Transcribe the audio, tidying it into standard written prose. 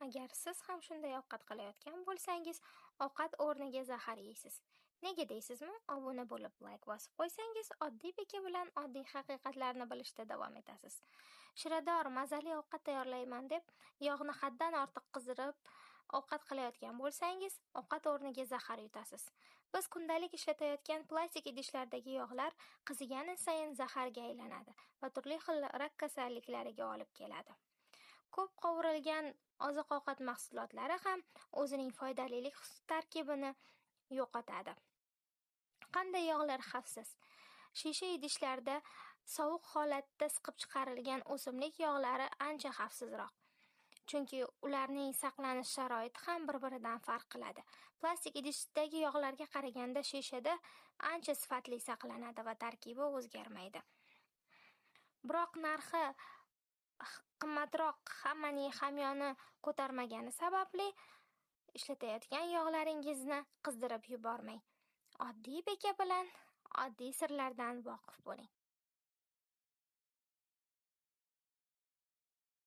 Agar siz ham shunday ovqat qilayotgan bo'lsangiz, ovqat o'rniga zahar yeysiz. Nega deysizmi? Obuna bo'lib, layk bosib qo'ysangiz, Oddiy beka bilan oddiy haqiqatlarni bilishda davom etasiz. Shirador, mazali ovqat tayyorlayman deb, yog'ni haddan ortiq qizdirib ovqat qilayotgan bo'lsangiz, ovqat o'rniga zahar yutasiz. Biz kundalik ishlatayotgan plastik idishlardagi yog'lar qizigani sayin zaharga aylanadi va turli xil rak kasalliklariga olib keladi. Ko'p qovurilgan oziq-ovqat mahsulotlari ham o'zining foydalilik tarkibini yo'qotadi. Qanday yog'lar xavfsiz? Shisha idishlarda sovuq holatda siqib chiqarilgan o'simlik yog'lari ancha xavfsizroq. Chunki ularning saqlanish sharoiti ham bir-biridan farq qiladi. Plastik idishdagi yog'larga qaraganda shishada ancha sifatli saqlanadi va tarkibi o'zgarmaydi. Biroq narxi qimmatroq, hammaning hamyoni ko'tarmagani sababli ishlatayotgan yog'laringizni qizdirib yubormang. Oddiy beka bilan oddiy sirlardan voqif bo'ling.